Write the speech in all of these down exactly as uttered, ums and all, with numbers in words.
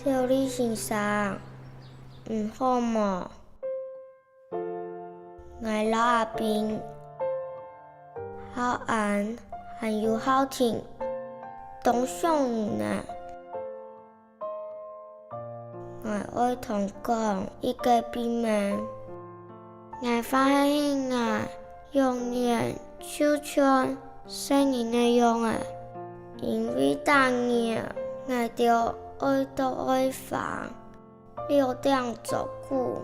小李先生，你好無？𠊎摎阿斌、孝安還有孝婷，當想你呢。 𠊎愛同講一個祕密。𠊎發現𠊎永遠就像細人仔樣仔，因為逐日𠊎兜愛到愛䟘，六點鐘牯，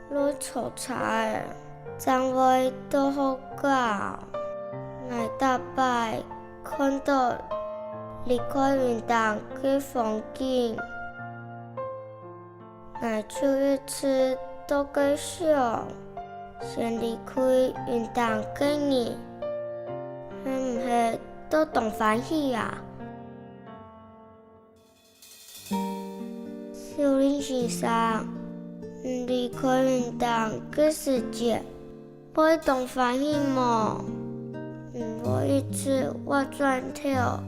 落錯車仔，正會到學校。𠊎逐擺看到離開雲頂个風景，𠊎就一直都會想，先離開雲頂个日，係毋係都當歡喜啊？ 小林先生，你離開雲頂个時節，會當歡喜無？你會一直斡轉頭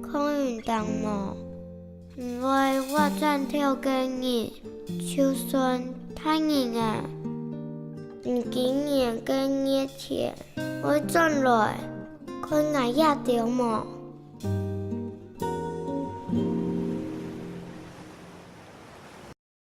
看雲頂無？你會斡轉頭个日，就算大人仔，你今年个熱天會轉來看𠊎這兜無？